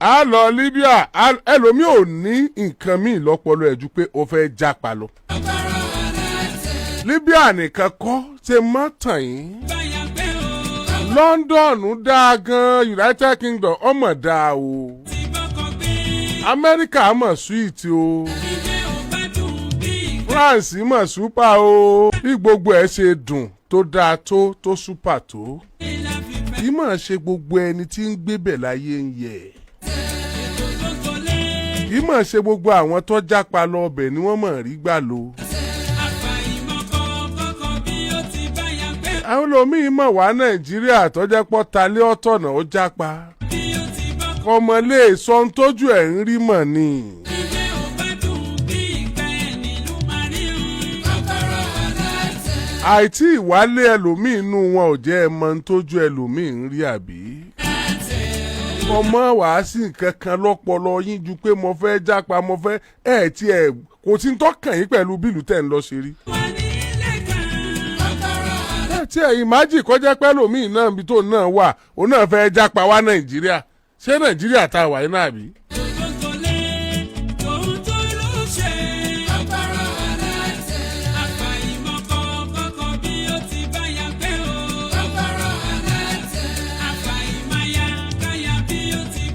A lọ Libya, ẹlòmíì ò ní nǹkan míì lọ́pọlọ ẹ̀ ju pé ó fẹ́ jápa lọ. Libya nìkan kọ́, ṣe mọ́ tàn yín. London dáa gan, United Kingdom ọmọ dáa o, Amẹ́ríkà mọ̀ sweet o, France mọ̀ super o. Bí gbogbo ẹ̀ ṣe dùn tó dáa tó tó super tó, kì í mọ̀ ṣe gbogbo ẹni tí ń gbébẹ̀ láyé ń yẹ. Kì í mọ̀ ṣe gbogbo àwọn tó jápa lọ ọbẹ̀ ni wọ́n mọ̀ rí gbà lò. Àwọn olómìn mọ̀ wá Nàìjíríà tó jẹ́ pọ́ talé ọ̀tọ̀nà ó jápa. Kọ́mọ lè sọ ohun tójú ẹ̀ ń rí mọ̀ ni. Àìtí ìwálé ẹlòmíì inú wọn ò jẹ́ ẹ mọ ohun tójú ẹlòmíì ń rí àbí. Ọmọ wàá sí nǹkan kan lọ́pọlọ yín ju pé mo fẹ́ jápa, mo fẹ́ ẹ̀ tí ẹ̀ kò tí ń tọ́kàn yín pẹ̀lú bílù tẹ̀ ń lọ ṣe rí. Ẹ tí ẹ̀ imagine kọjá pẹ́ lòmíì náà ibi tó náà wà, òun náà fẹ́ jápa wá Nàìjíríà. Ṣé Nàìjíríà tá a wà yín náà bí?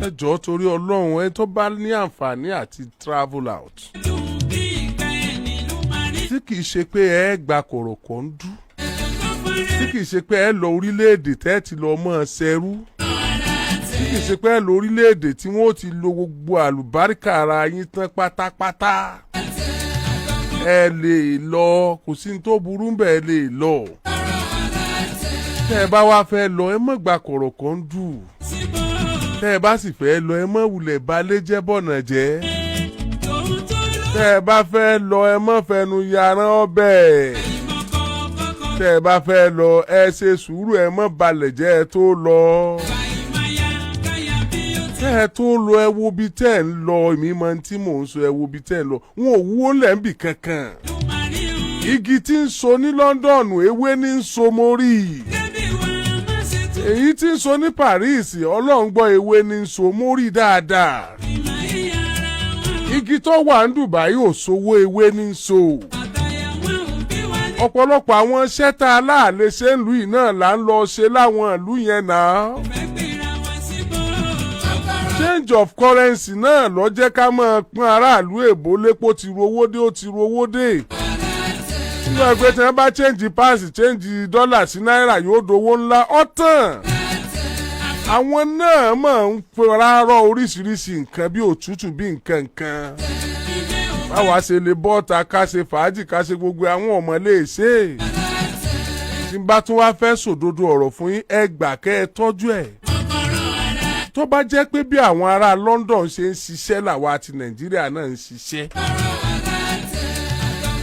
Ẹ jọ̀ọ́, torí Ọlọ́run, ẹ tó bá ní àǹfààní àti travel out, tí kìí ṣe pé ẹ gba kọ̀rọ̀kọ̀ ń dú, tí kìí ṣe pé ẹ lọ orílẹ̀-èdè tẹ́ ẹ ti lọ mọ́ ẹ ṣẹrú, tí kìí ṣe pé ẹ lọ orílẹ̀-èdè tí wọ́n ti lo gbogbo àlùbáríkà ara yín tán pátápátá, ẹ lè lọ. Kò sí ní tó burú bẹ́ẹ̀, lè lọ. Tẹ́ ẹ bá wá fẹ́ lọ, ẹ má gba kọ̀rọ̀kọ̀ ń dù. Tẹ́ ẹ bá sì fẹ́ lọ, ẹ má wulẹ̀ balẹ̀ jẹ́ bọ̀nà jẹ́. Tẹ́ ẹ bá fẹ́ lọ, ẹ má fẹnu yaran ọbẹ̀. Tẹ́ ẹ bá fẹ́ lọ, ẹ ṣe sùúrù, ẹ má balẹ̀ jẹ́ ẹ tó lọ. Tẹ́ ẹ tó lọ, ẹ wo bí tẹ́ ẹ ń lọ. Èmi mọ tí mò ń sọ. Ẹ wo bí tẹ́ ẹ ń lọ. Wọn ò wúwo lẹ́ǹbì kankan. Igi tí ń so ní London, ewé ní ń so mórí. Èyí tí ń so ní Paris, Ọlọ́run gbọ́, ewé ní ń so mórí dáadáa. Igi tó wà ní Dubai ò sowó, ewé ní ń so. Ọ̀pọ̀lọpọ̀ àwọn iṣẹ́ tá a láàlẹ́ ṣe ń lù yìí náà là ń lọ ṣe láwọn ìlú yẹn náà. Change of currency náà ló jẹ́ ká máa pọ́n aráàlú èbó lépo. Ti rówó dé, ó ti rówó dé. Nígbà pé tí wọ́n bá change pound, change dọ́là sí náírà, yóò dowó ńlá ọ̀tàn. Àwọn náà máa ń fara rọ oríṣiríṣi nǹkan bí òtútù, bí nǹkan nǹkan. Báwa ṣe lè bọ́ta ká ṣe fàájì, ká ṣe gbogbo, àwọn ọmọ lè ṣe é. Tí n bá tún wá fẹ́ sòdodo ọ̀rọ̀ fún yín, ẹ gbà kẹ́ ẹ tọ́jú ẹ̀. Tó bá jẹ́ pé bí àwọn ará London ṣe ń ṣiṣẹ́ làwa àti Nàìjíríà náà ń ṣiṣẹ́,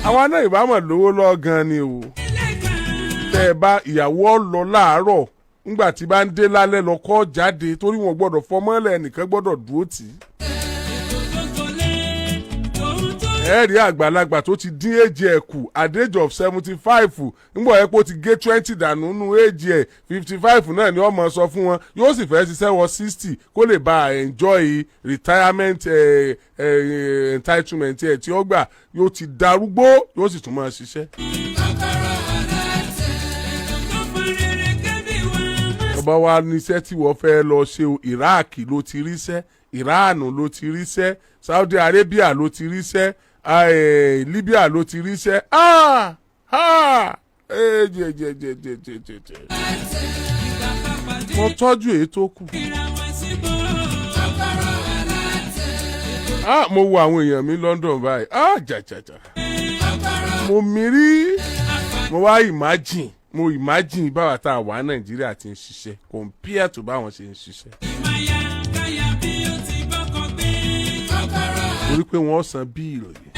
àwa náà ìbámọ̀ lówó lọ́ọ́ gan ni o. Tẹ́ ẹ bá ìyàwó ọ lọ láàárọ̀, ńgbà tí bá ń dé lálẹ́ lọ́kọ́ jáde, torí wọn gbọ́dọ̀ fọmọ́lẹ̀, ẹnìkan gbọ́dọ̀ dúró tì í. Ẹ rí àgbàlagbà tó ti dín age ẹ̀ kù at the age of 75, ńgbọ̀ ẹ́ pé ó ti gé 20 dànù nínú age ẹ̀, 55 náà ni ọmọ sọ fún wọn. Yóò sì fẹ́ ṣiṣẹ́ wọ 60 kó lè bá a enjoy retirement entitlement ẹ̀ tí ó gbà. Yóò ti darúgbó, yóò sì tún máa ṣiṣẹ́. Ọba wa níṣẹ́ tí wọ́n fẹ́ lọ ṣe o. Iraq ló ti ríṣẹ́, Iran ló ti ríṣẹ́, Saudi Arabia ló ti ríṣẹ́, Libya ló ti ríṣẹ́. Ah ah, jẹ jẹ jẹ jẹ jẹ jẹ jẹ, mo tọ́jú èyí tó kù. Ah, mo wo àwọn èèyàn mi London báyìí. Ah, jàjàjà, mo mírí, mo wá imagine, mo imagine báwa tá a wà Nàìjíríà ti ń ṣiṣẹ́ compare to báwọn ṣe ń ṣiṣẹ́. Torí pé wọ́n san bill yìí.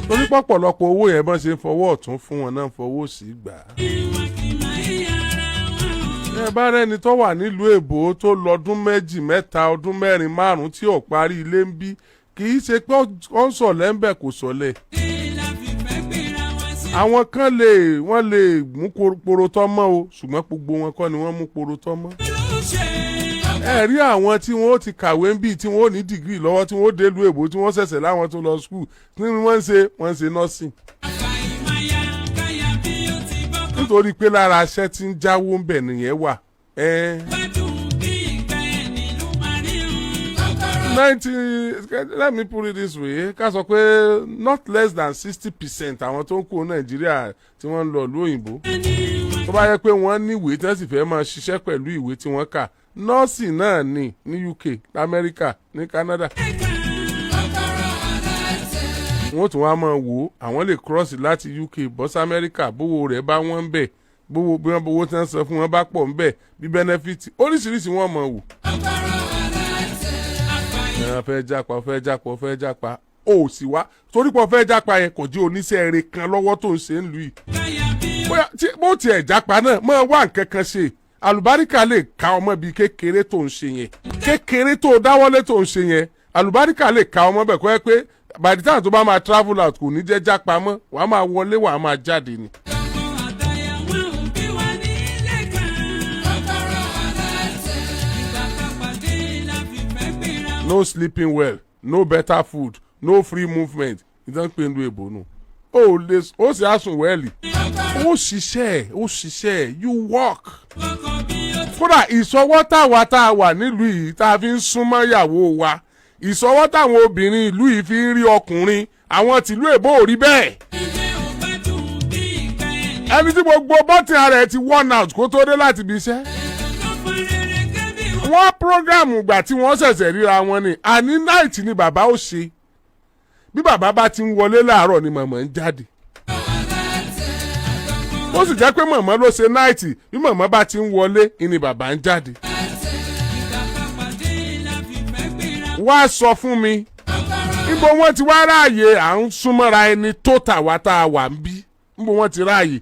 Torí pọ̀pọ̀lọpọ̀ owó yẹn, bọ́n ṣe ń fọwọ́ ọ̀tún fún wọn náà, fọwọ́ òsì gbà á. Ẹ bá rẹ́ni tó wà nílùú èbó tó lọ́dún 2, 3, ọdún 4, 5 tí ò parí ilé ń bí, kì í ṣe pé ó ń sọ̀lẹ̀ ń bẹ̀, kò sọ̀lẹ̀. Àwọn kan lè, wọ́n lè mú porotọ́ mọ́ o, ṣùgbọ́n gbogbo wọn kọ́ ni wọ́n mú porotọ́ mọ́. Ẹ rí àwọn tí wọ́n ó ti kàwé ń bì, tí wọ́n ó ní degree lọ́wọ́, tí wọ́n ó délùú èbó, tí wọ́n ṣẹ̀ṣẹ̀ láwọn tó lọ school, tí wọ́n ń ṣe, wọ́n ń ṣe nursing, nítorí pé lára aṣẹ́ tí ń jáwó ń bẹ̀ nìyẹn wà. 90, let me put it this way, ká sọ pé not less than 60% àwọn tó ń kó Nàìjíríà tí wọ́n ń lọ ìlú òyìnbó, tó bá yẹ pé wọ́n ní ìwé tí wọ́n sì fẹ́ máa ṣiṣẹ́ pẹ̀lú ìwé tí wọ́n kà, nọ́ọ̀sì náà ní ní UK, lamẹ́ríkà, ní Canada. Wọ́n tún wá máa wò ó, àwọn lè cross láti UK bọ́ sí Amẹ́ríkà, bówó rẹ̀ bá wọ́n ń bẹ̀, bówó bí wọ́n bówó tí wọ́n san fún wọn bá pọ̀ ń bẹ̀, bí benefit oríṣiríṣi wọ́n máa wò. Ẹ fẹ́ jápa, fẹ́ jápa, fẹ́ jápa, ó sì wá torí pé ó fẹ́ jápa yẹn, kò jẹ́ oníṣẹ́ eré kan lọ́wọ́ tó ń ṣe ń lù yìí. Bóyá tí bó tiẹ̀ jápa náà, máa wá nǹkan kan ṣe. Àlùbáríkà lè ka ọmọ bíi kékeré tó ń ṣe yẹn, kékeré tó dáwọ́lé tó ń ṣe yẹn, àlùbáríkà lè ka ọmọ bẹ̀ kọ́ ẹ pé by the time tó bá máa travel out, kò ní jẹ́ jápa mọ́, wàá máa wọlé, wàá máa jáde ni. Ọkọ àtaya wọn ò bí wa nílé kan. Kọ́kọ́rọ́ alátẹ. Ìgbà tá pàdé la fi fẹ́ gbéra. No sleeping well, no better food, no free movement. Ìdán pé ń lu èbò nù, ó lè ó sì á sùn well. Ó ṣiṣẹ́, ó ṣiṣẹ́, you work. Ọkọ bí ó ti Kódà ìṣọwọ́ táwa tá a wà nílùú yìí tá a fi ń súnmọ́ ìyàwó wa, ìṣọwọ́ táwọn obìnrin ìlú yìí fi ń rí ọkùnrin, àwọn tìlú èbó ò rí bẹ́ẹ̀. Ilé ò bá dùn bí ìgbà ẹni. Ẹni tí gbogbo bọ́tì ara ẹ̀ ti worn out kó tó dé láti ibi iṣẹ́, Lọ́pọ̀ rere kébì wọ́n. Wọ́n program gbà tí wọ́n ṣẹ̀ṣẹ̀ ríra wọn ni, àní night ni bàbá ó ṣe. Bí bàbá bá ti ń wọlé láàárọ̀ ni màmá ń jáde. Ó sì jẹ́ pé màmá ló ṣe night, bí màmá bá ti ń wọlé ni bàbá ń jáde. Ìgbà tá pàdé la fi fẹ́ gbéra. Wá sọ fún mi, níbo wọ́n ti wá ráàyè à ń súnmọ́ra ẹni tó tàwa tá a wà ń bí? Níbo wọ́n ti ráàyè?